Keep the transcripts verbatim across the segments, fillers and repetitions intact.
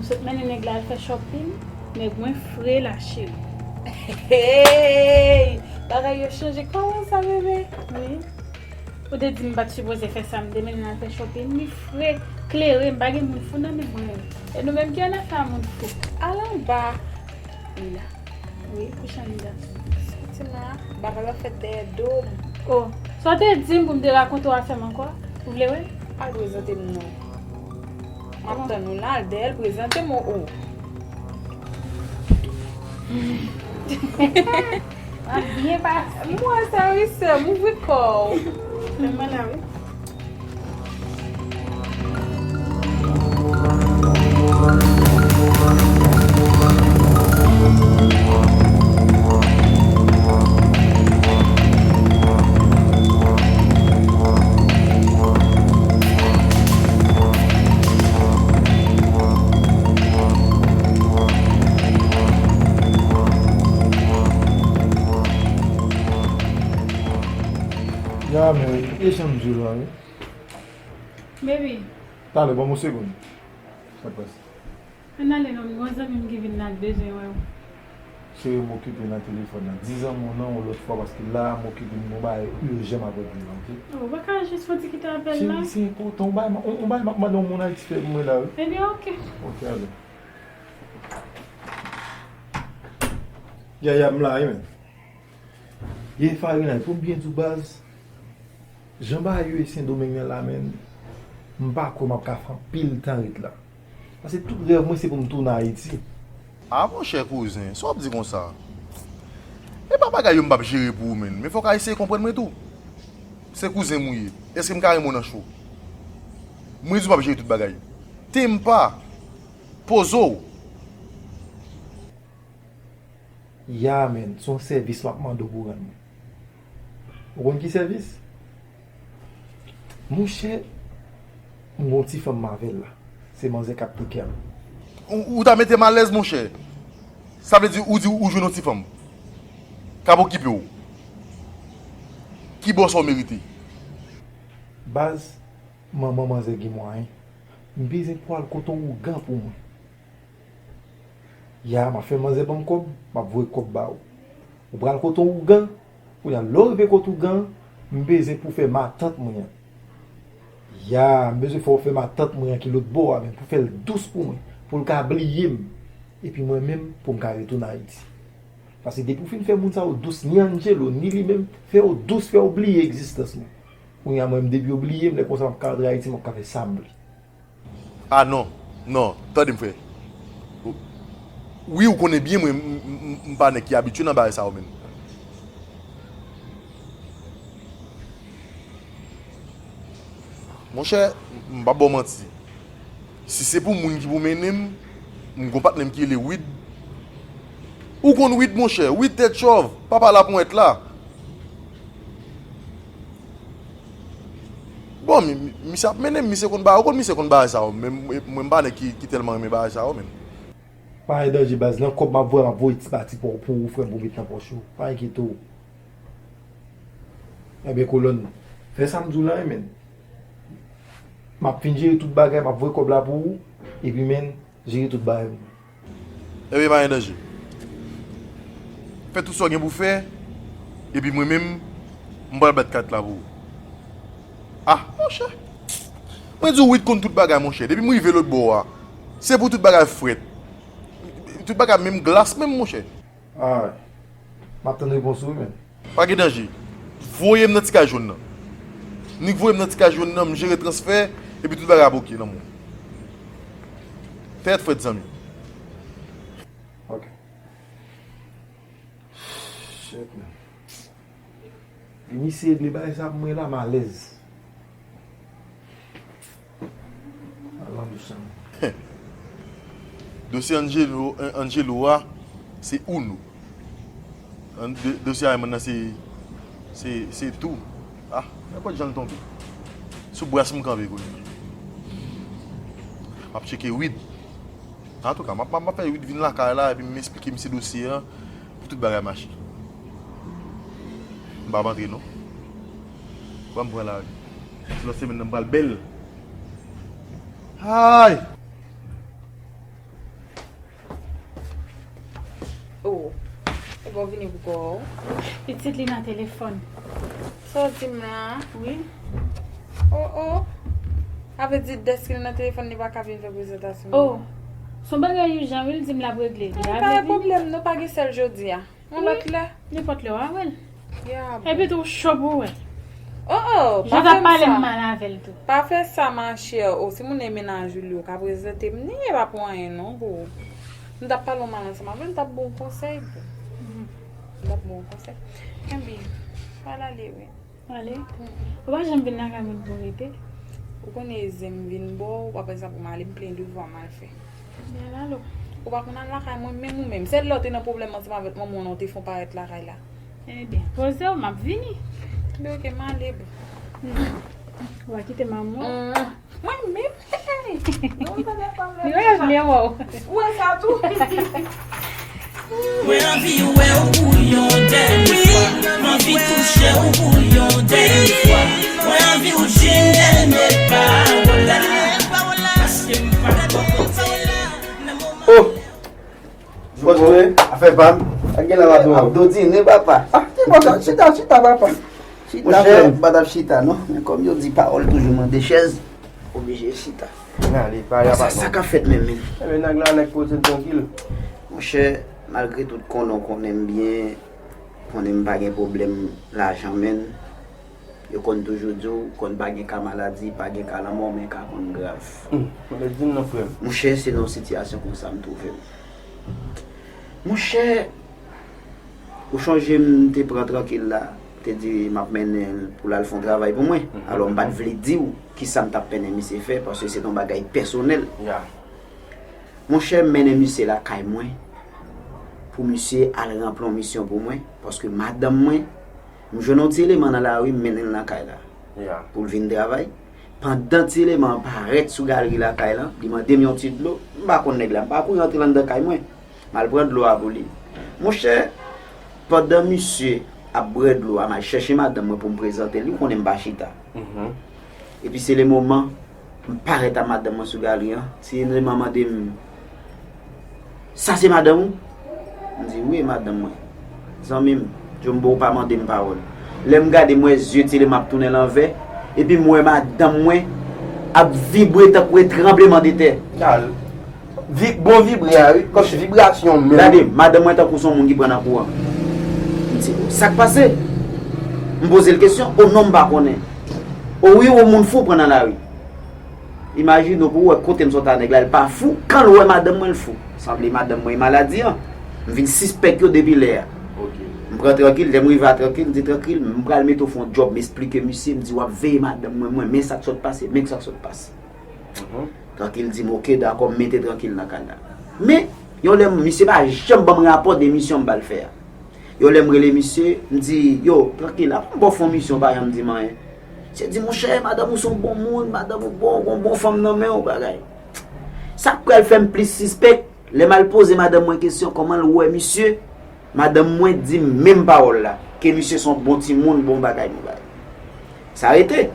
Sot mennen nèg la al fè shopping, nèg mwen fre la cheri. Hey! Bagay yo chanje. Kòman sa, bebe? Wi. Ou te di m pa t sipoze fè sa, m te mennen l al fè shopping, li fre, klere, m pa gen moun fou nan men mwen. E nou menm ki annafè a moun fou? Al anba. Li la. Wi, kouche anndan. Soti la. Bagay yo ap fèt dèyè do m. O, sa w te di m pou m te rakonte w afè m ankò? Ou vle wè l? Al prezante m non. M ap tann ou la, al dèyè l, prezante m o. W ap byen pase. M wè sa wi sè m, ouvri kò w. Men mwen la wi. Ya, men, e jan m di w la, wi. Baby. Talè, ban m yon segonn. Sa k pase? Ann ale non, m gen yon zanmi m ki vin la, l bezwen wè w. Cheri, m okipe nan telefòn nan. Di zanmi w nan yon lòt fwa, paske la a m okipe, m gen yon bagay ijan m ap regle la, oke? O, ou pa ka jis fè yon ti kite apèl la? Cheri, se enpòtan, yon bagay m, yon, yon bagay m ap mande yon moun Ayiti fè pou mwen la, wi. Ebyen, oke. Oke, ale. Yaya, m la, wi, men. Ye Farinay, pou m byen di w baz, jan bagay yo ye Sendomeng nan la, menn, m pa kwè m ap ka fè anpil tan ret la. Paske tout rèv mwen se pou m tounen Ayiti. A, monchè kouzen, sa w ap di konsa? E pa bagay yo m p ap jere pou ou, menn, men fò w ka eseye konprann mwen tou. Se kouzen m ou ye. Èske m ka renmen w nan cho? Mwen di w m ap jere tout bagay. Te m pa. Poze w. Ya, menn, se yon sèvis m ap mande w pou w rann mwen. Ou konn ki sèvis? Monchè, m gon ti fanm m avè l la. Se manzè k ap teke m. Ou, ou ta mete m alèz, monchè. Sa vle di ou di ou jwenn yon ti fanm k ap okipe w. Ki bò sa w merite? Baz, manman manzè gen mwayen. M bezwen pou w al kote yon ougan pou mwen. Ya, m ap fè manzè ban m kòb, m ap voye kòb ba ou. Ou pral kote yon ougan, kounye a, lè w rive kote ougan an, m bezwen pou w fè matant mwen an. Ya, m bezwen fè w fè matant mwen an ki lòt bò a, men pou w fè l dous pou mwen, pou l ka bliye m. Epi mwen menm, pou m ka retounen Ayiti. Paske depi w fin fè moun sa yo dous, ni Angelo, ni li menm, fè yo dous, fè yo bliye egzistans mwen. Kounye a, mwen menm, depi yo bliye m, lè konsa, m ap ka rantre Ayiti, m ap ka fè sa m vle. A non, non, tande m frè. Wi, ou konnen byen mwen, m, m, m, m pa nèg ki abitye nan bagay sa yo menm. Monchè, m p ap ba w manti. Si se pou moun ki pou mennen m, m gon patnè m ki rele Wid. Ou konn Wid, monchè, Wid tèt chòv, papa laponyèt la. Bon, mi, mi, misye ap mennen m, misye konn bagay, ou konn misye konn bagay sa yo, men mwen, mwen m pa nèg ki, ki tèlman renmen bagay sa yo, men. Pa gen danje baz, nan kòb m ap voye, m ap voye ti pa ti pa w pou ou, frè m, pou w met nan pòch ou. Pa enkyete w. Enben, kolòn, fè sa m di w la, wi, men. M ap fin jere tout bagay, m ap voye kòb la pou ou, epi, men, jere tout bagay pou mwen. Ebyen, pa gen danje. Fè tout sa w gen pou w fè, epi mwen menm, m pral bat kat la pou ou. Ah, monchè. Mwen di w, Wid konn tout bagay, monchè. Depi m rive lòt bò a, se pou tout bagay frèt. Tout bagay menm glas menm, monchè. Ah, m ap tann repons ou wi, men. Pa gen danje. Voye m nan ti kay jòn nan. Nik voye m nan ti kay jòn nan, m jere transfè, epi tout bagay ap oke nan men w. Tèt frèt, zanmi. Ok. Shit, man. Vin eseye regle bagay sa pou mwen la, m alèz. Alan Dousan. Dosye Angelo, Angelo a, se uno. An-, do-, dosye Ayman nan, se, se, se tou. Ah, nenpòt jan l tonbe. Sou bras m kanpe kounye a. M ap tcheke Wid. Antouka, m ap, m ap fè Wid vin lakay la, epi m esplike misye dosye a, pou tout bagay mache. M p ap antre non. Ban m pran lari. Ti lòt semèn nan m pral bèl. Ay! Oh, e bon, vini pou kò w. Pitit li nan telefòn. Sa w di m la? Wi. Oh, oh. Sa vle di, dèske li nan telefòn, li pa ka vin fè prezantasyon? Oh, se yon bagay ijan, wi, l di m l ap regle. Li pa gen pwoblèm, nou pa gen sèl jodi a. Yon lòt lè. Nenpòt lè w a wè l. Epi tou cho pou wè. Oh, oh, pa fè m sa. Jan w t ap pale m mal avè l tou. Pa fè sa, ma chère. Oh, si moun nan e mennaj ou li, ou ka prezante m ni, e pa pou anyen non pou ou. M t ap pale w mal ansanm avè l, m t ap ba w konsèy pou. M t ap ba w konsèy. Enben, pral ale wi. Ale. Ou pa janm vin lakay mwen pou rete. Ou konnen e zen m vin ba w, apre sa pou m ale, m plen devwa m al fè. Byen, al alo. Ou pa konn al lakay mwen menm ou menm. Sèl lè w te nan pwoblèm ansanm avèk manman w, ou te fè w parèt lakay la. Ebyen, poze w, m ap vini. Ebyen, oke, m ale, boo. Ou va kite manman w? Mwen menm? Hey! Non, m pa gen pwoblèm. Li wè vle wè w. Ou wè sa tou? Mwen anvi wè w pou yon dènye fwa. Mwen anvi touche w pou yon dènye fwa. Mwen anvi w jis tande pawòl la. Paske m pa poko tande nan moman. Oh! Bòs mwen, afè pa m. Ak gen la w ap dodine, papa. Ah, se konsa, chita, chita, papa. Chita, frè, m pa t ap chita, non. Men kòm yo di pawòl toujou mande chèz, oblije chita. Nan, li pale a patwon. Sa, sa k ap fèt menm, menm? Ebyen, nèg la, nèg poze l trankil. Monchè, malgre tout konnen w konnen m byen, konnen m pa gen pwoblèm lajan, menn. Yo konn toujou di w, konn pa gen ka maladi, pa gen ka lanmò, men ka konn grav. Hmm, men di m non, frè m. Monchè, se nan yon sitiyasyon konsa m twouve m. Monchè, ou chonje m te pran Trankil la, te di m ap mennen l pou l al fè yon travay pou mwen. Mhm. Alò, m pa t vle di w kisa m t ap mennen misye fè, paske se te yon bagay pèsonèl. Ya. Monchè, m mennen misye lakay mwen pou misye al ranpli yon misyon pou mwen, paske madanm mwen, m jwenn yon ti eleman nan lari, m mennen l nan kay la pou l vin travay. Pandan ti eleman an parèt sou galri lakay la, li mande m yon ti dlo. M pa konn nèg la, m pa kouri antre anndan kay mwen. M al pran dlo a pou li. Monchè, pandan misye ap bwè dlo a, m al chèche madanm mwen pou m prezante li, ou konnen m pa chita. Mhm. Epi se le moman, m parèt ak madanm mwen sou galri an. Ti eleman mande m, "Sa se madanm ou?" M di, "Wi, e madanm mwen." Zanmi m, Jumbo pa mande m pawòl. Lè m gade, m wè zye ti eleman ap tounen lanvè, epi m wè madanm mwen ap vibre tankou e tranbleman de tè. Al. Vi-, bon vibre a, wi. Kòm vibrasyon menm. Gade, madanm mwen tankou se yon moun ki pran nan kouran. M di, "Sa k pase?" M poze l kesyon, "O non, m pa konnen." "O wi, o moun fou pran nan lari." Imajine w pou w wè kote m sot a nèg la, l pa fou. Kan l wè madanm mwen, l fou. Sanble madanm mwen e maladi an. M vin sispèk yo depi lè a. Ok. M pran Trankil, lè m rive a Trankil, m di, "Trankil, m pral mete w fè yon djòb." M esplike misye, m di, "W ap veye madanm mwen, mwen, men sa k sot pase, men sa k sot pase." Mhm. Trankil di m, "Oke, dakò, m mete Trankil nan kay la." Men, yon lè, misye pa janm ban m rapò de misyon m pral fè a. Yon lè m rele misye, m di, "Yo, Trankil, apa m ba w fè yon misyon, w pa janm di m anyen?" Misye di, "Monchè, madanm ou se yon bon moun, madanm ou bon, gon bon fanm nan men w, bagay." Sa k pral fè m plis sispèk, lè m al poze madanm mwen kesyon kòman l wè misye, madanm mwen di m menm pawòl la, ke misye se yon bon timoun, bon bagay, bon bagay. Sa rete.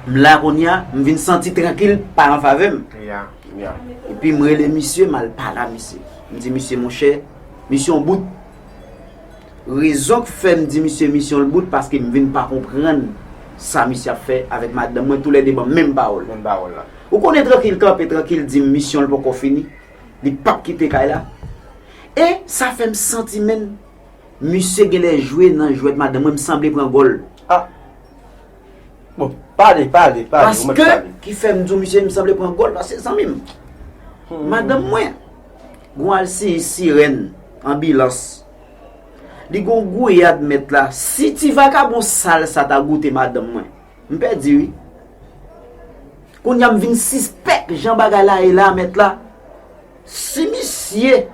M la kounye a, m vin santi Trankil pa an favè m. Ya, ya. Epi m rele misye, m al pale a misye. M di, "Misye, monchè, misyon bout." Rezon k fè m di misye misyon l bout, paske m vin pa konprann sa misye ap fè avèk madanm mwen, toulède ban m menm pawòl. Menm pawòl la. Ou konnen Trankil kanpe, Trankil di m misyon l poko fini. Li p ap kite kay la. E sa fè m santi, menn, misye genlè jwe nan jwèt madanm mwen, m sanble pran gòl. Ah. Bon, pale, pale, pale, ou mèt pale. Paske, ki fè m di w, misye, m sanble pran gòl, paske zanmi m. Hmm. Madanm mwen, gon al siyi sirèn, anbilans. Li gon gouyad mèt la. Si ti vagabon sal sa ta goute madanm mwen, m pèdi wi. Kounye a m vin sispèk jan bagay la ye la, mèt la. Si misye,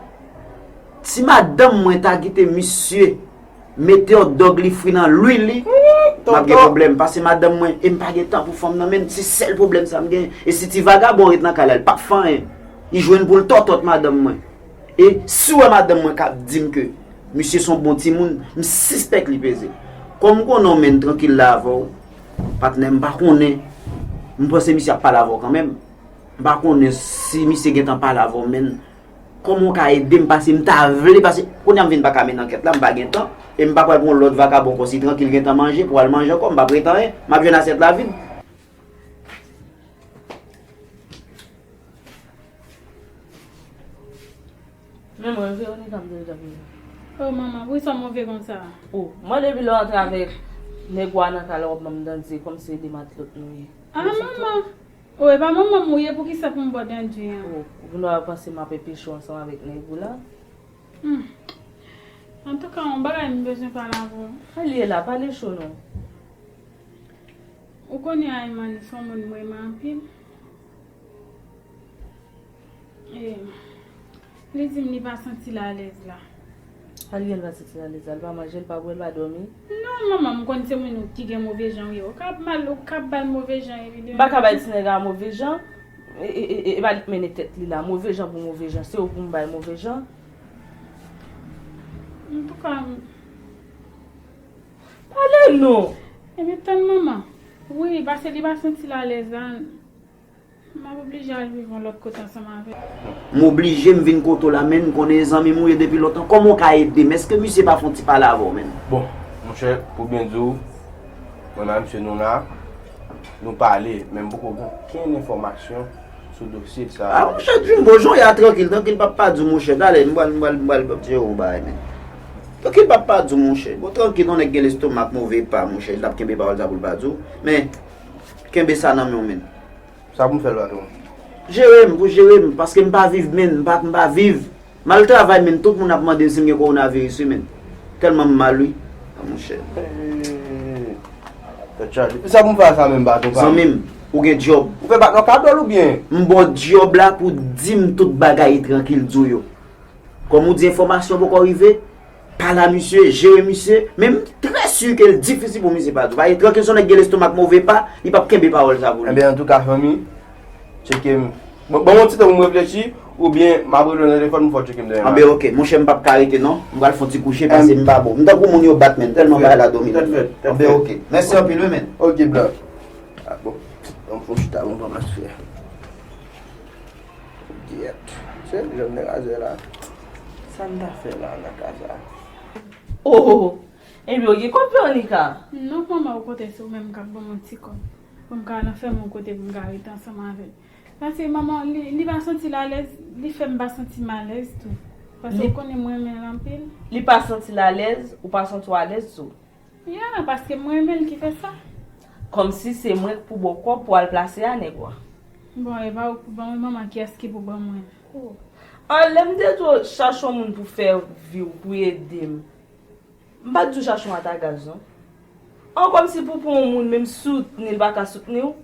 si madanm mwen ta kite misye mete yon dòg li fri nan lwil li, m ap gen pwoblèm. Paske madanm mwen, e m pa gen tan pou fanm nan, menn, se sèl pwoblèm sa m gen. E si ti vagabon ret nan kay la, li p ap fè anyen. Li jwenn pou l tòtòt madanm mwen. E si w wè madanm mwen k ap di m ke misye se yon bon timoun, m sispèk li peze. Kòm m konnen w, menn, Trankil la avè w, patnè, m pa konnen. M panse misye ap pale avè w kanmenm. M pa konnen si misye gentan pale avè w, menn. Kòman w ka ede m pase m ta vle pase? Kounye a m vin pa ka mennen ankèt la, m pa gen tan. E m pa pral pran yon lòt vakabon ankò, si Trankil gen tan manje, pou al manje ankò, m p ap ret anyen. M ap jwenn asyèt la vid. Men mwen, Veronica, m te deja vini. Oh, manman, poukisa w move konsa? Oh, mwen depi lè w antre avèk nèg w a nan kay la, w ap ban m danje, kòmsi se de matlot nou ye. Ah, manman! Oh, e pa manman m ou ye, poukisa pou m ba w danje an? Oh, ou vin wè panse m ap enpeche w ansanm avèk nèg ou la? Hmm. Antouka, yon bagay m bezwen pale avè w. Sa l ye la, pale cho non. Ou konnen Ayman, li se yon moun m renmen anpil. E, li di m li pa santi l alèz la. Sa l ye, l pa santi l alèz la? L pa manje, l pa bwè, l pa dòmi? Non, manman, m konn se moun ou ki gen move jan ou ye. Ou ka ap mal, ou ka ap ba l move jan, epi demen. M pa ka bay ti nèg a move jan. E, e, e, e, e pa li k mennen tèt li la. Move jan pou move jan. Se ou pou m bay move jan. Antouka, m- Pale non! Ebyen, tann manman. Wi, paske li pa santi l alèz la. M ap oblije al viv yon lòt kote ansanm avè l. M oblije m vin kote w la, men m konnen e zanmi m ou ye depi lontan. Kòman w ka ede m? Èske misye pa fè yon ti pale avè w, men? Bon, monchè, pou byen di w, mwen ak misye nou la, nou pale, men m poko gen okenn enfòmasyon sou dosye sa. Ah, monchè, Jumbo, jan w ye a, Trankil, Trankil p ap pa di w, monchè. Talè, m pral, m pral, m pral, m pral tire yon bagay, men. Trankil p ap pa di w, monchè. Bon, Trankil, yon nèg gen lestomak move pa, monchè. Li t ap kenbe pawòl sa pou l pa di w. Men, kenbe sa nan men w, men. Sa pou m fè l, patwon? Jere m, pou jere m, paske m pa viv, men, m pa, m pa viv. M al travay, men, tout moun ap mande m si m gen kowonaviris, wi, men. Tèlman m mal, wi. Ah, monchè. Tèt chaje. Sa pou m fè sa menm, patwon, pa m? Zanmi m, ou gen djòb. Ou fè patwon kadò l oubyen? M ba w djòb la pou w di m tout bagay Trankil di w yo. Kòm ou di enfòmasyon poko rive, pale a misye, jere misye, men m trè si ke l difisil pou misye pa di w. Paske Trankil se yon nèg gen lestomak move pa, li p ap kenbe pawòl sa pou li. Enben, antouka, fanmi, tcheke m. Bon, ban m yon ti tan pou m reflechi, oubyen m ap rele w nan telefòn, m fè w tcheke m demen maten. Anben, oke, monchè, m p ap ka rete non. M pral fè yon ti kouche, paske m pa bon. M tankou moun yo bat, men, tèlman bagay la domine. Tèt fèt, tèt fèt. Anben, oke. Mèsi anpil, wi, men. Oke, blan. Ah, bon. Ban m fè yon chita, ban m pran mas fè. Gyèt. Se li jwenn nan razè la. Sa m ta fè la nan ka sa? Oh! Ebyen, w gen kòb, Veronica? Non, manman, okontrè, se ou menm k ap ban m yon ti kòb. Pou m ka al anfèmen yon kote pou m ka rete ansanm avè l. Paske, manman, li, li pa santi l alèz, li fè m pa santi m alèz tou. Paske ou konnen m renmen l anpil. Li pa santi l alèz, ou pa santi w alèz tou? Ya, paske mwen renmen l ki fè sa. Kòmsi se mwen k pou ba w kòb pou al plase a nèg ou a. Bon, e pa ou k pou ban mwen, manman, kiyès ki pou ban mwen l? Oh. Ah, lè m te di w chache yon moun pou fè vi w, pou ede m, m pa t di w chache yon atagaz, non. An, kòmsi pou pran yon moun, menm soutni l pa ka soutni w.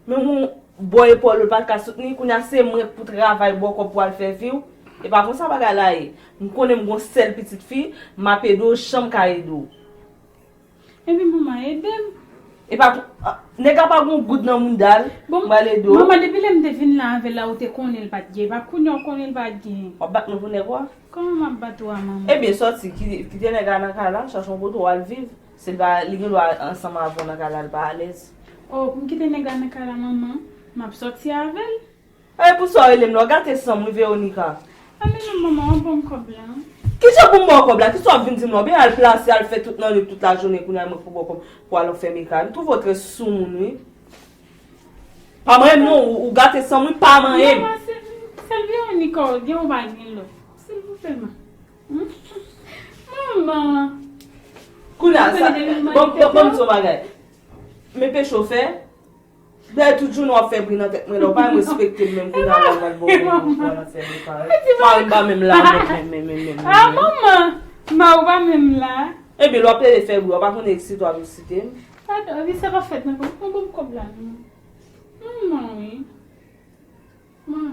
Men yon bò epòl ou pa t ka soutni, kounye a se mwen k pou travay ba w kòb pou al fè vi w. E pa konsa bagay la ye. M konnen m gon sèl pitit fi, m ap ede w jan m ka ede w. Epi manman ede m. E pa pou, ah, nèg la pa gon goud nan mounda l, m pral ede w. Manman, depi lè m te vin la avè l la, ou te konnen l pa t gen. E pa kounye a ou konnen l pa t gen. W ap bat mwen pou nèg ou a? Kòman m ap bat ou a, manman? Ebyen, sòti, ki-, kite nèg la nan kay la, chache yon kote w al viv. Si l pa, li gen dwa ansanm avè w nan kay la, l pa alèz. Oh, pou m kite nèg la nan kay la, manman, m ap sòti avè l. E pou sa w rele m la, w gate san m, wi, Veronica. A, men non, manman, w ap ban m kòb la. Kijan pou m ba w kòb la? Kisa w ap vin di m la? Oubyen al plase, al fè tout nan ri tout lajounen, kounye a mwen pou ba w kòb pou al anfèmen kay. M twouve w trè soumoun, wi. Pa manyen m non, ou, ou gate san m wi, pa manyen m. Manman, se, sèl Veronica w gen, ou pa gen lòt. Silvouplè, ma. Manman. Kounye a, sa, ban, ban, ban m di w yon bagay. Men peche w fè, dèyè tout jounen w ap fè bri nan tèt mwen la, ou pa respekte m menm kounye a la, w al ba w kòb pou al anfèmen kay. Mari m pa menm la, menm, menm, menm, menm, menm. Ah, manman, ma ou pa menm la. Ebyen, lè w ap plede fè bri, w pa konnen eksite w ap eksite m. Padon, epi sa pa fèt nan kòb. Mwen ban m kòb la, non. Manman, wi. Mwen.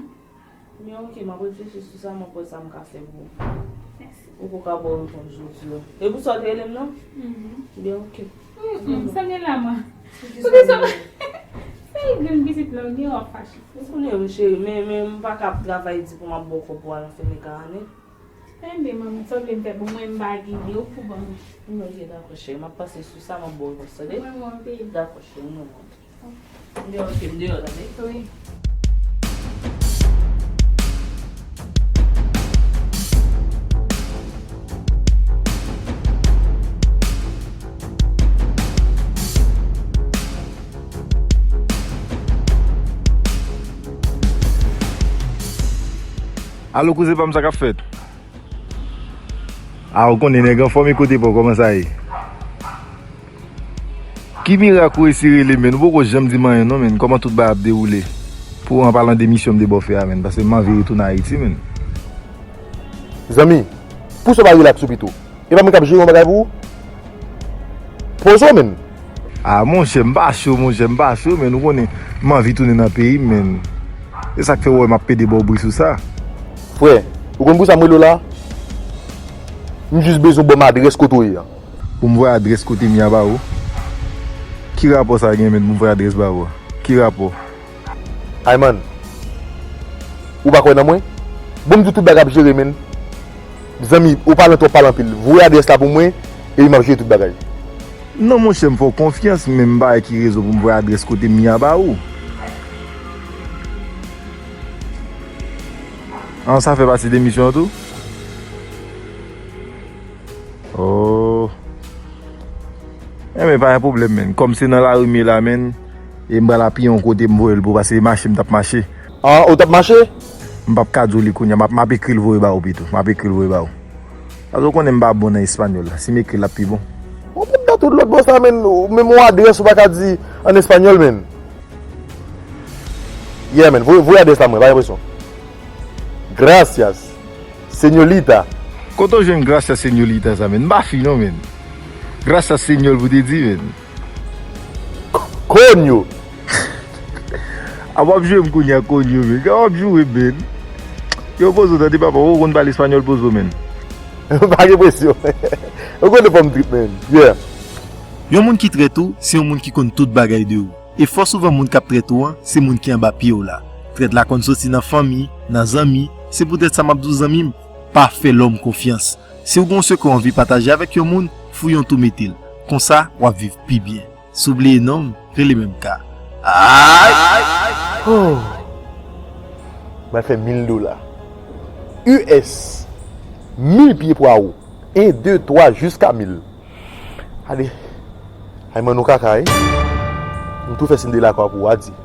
Men oke, m ap reflechi sou sa, m ap wè sa m ka fè pou ou. Mèsi. Ou poko ka ba w repons jodi a. E pou sa w te rele m nan? Mhm. Ben oke. Mm, mm, sa gen la, mwen. Poukisa, sa e grenn pitit la, ou gen w ap fache. Ou konnen wi, cheri, men, men m pa ka ap travay di pou m ap ba w kòb pou w al anfèmen kay a, non. Enben, manmi, sa w vle m fè pou mwen, m pa gen, men ou pou ban mwen. M oke, dakò, cheri, m ap panse sou sa, m ap ba w repons, tande? Mwen, mwen, anpil. Dakò, cheri, mwen, mwen. M deyò, ok, m deyò, tande. Wi. Alo, kouzen pa m, sa k ap fèt? A, ou konnen nèg anfòm e kote pa w, kòman sa ye? Ki mirak ou resi rele, menn? Ou poko janm di m anyen non, menn. Kòman tout bagay ap dewoule? Pou an palan de misyon m te ba w fè a, menn, paske m anvi retounen Ayiti, menn. Zanmi, pousa w pa relax ou pito? E pa mwen k ap jere yon bagay pou ou? Poze w, menn. A, monchè, m pa cho, monchè, m pa cho, menn. Ou konnen, m anvi tounen nan peyi m, menn. E sa k fè w wè m ap pede ba w bri sou sa. Frè, ou konn pou sa m rele w la? M jis bezwen w ban m adrès kote w ye a. Pou m voye adrès kote m ye a ba ou? Ki rapò sa gen, menn, pou m voye adrès ba ou? Ki rapò? Ayman, ou pa kwè nan mwen? Bon, m di w tout bagay ap jere, menn. Zanmi, ou palan twòp, pale anpil. Voye adrès la pou mwen, epi m ap jere tout bagay. Non, monchè, m fè w konfyans, men m pa wè ki rezon pou m voye adrès kote m ye a ba ou. An, sa fè pati de misyon an tou? Oh. Enben, pa gen pwoblèm, menn. Kòm se nan lari m ye la, menn, e m pral apiye yon kote m voye l pou, paske mache m t ap mache. Ah, ou t ap mache? M p ap ka di w li kounye a, m ap, m ap ekri l voye ba ou pito. M ap ekri l voye ba ou. Paske w konnen m pa bon nan espanyòl la. Si m ekri l, l ap pi bon. Ou pèt dat tout lòt bò sa, menn. Ou menm yon adrès ou pa ka di an espanyòl, menn. Yeah, menn. Voye, voye adrès la mwen, pa gen presyon. Gracias, señorita. Kote w jwenn gracias, señorita sa, menn? M pa fi non, menn. Gracias, señor, pou te di, menn. Coño. A w ap jwe m kounye a, coño, menn. Ka w ap jwe, menn. Yo, poze w tande, papa, ou konn pale espanyòl, poze w, menn. Pa gen presyon. Ou konnen fò m trip, menn. Yeah. Yon moun ki trèt ou, se yon moun ki konn tout bagay de ou. E fò souvan moun k ap trèt ou an, se moun ki anba pye w la. Trèt la konn soti nan fanmi, nan zanmi, se poutèt sa m ap di w zanmi m, pa fè lòm konfyans. Si w gen yon sekrè w anvi pataje avèk yon moun, fouye yon twou mete l. Konsa, w ap viv pi byen. Si w bliye non m, rele menm ka. Ay! Oh! Mwen fè mil dola. U S. Mil pye pwawo. En, de, twa, jiska mil. Gade. Ay, man, nou kaka, wi. M tou fè siy de lakwa pou w, a di.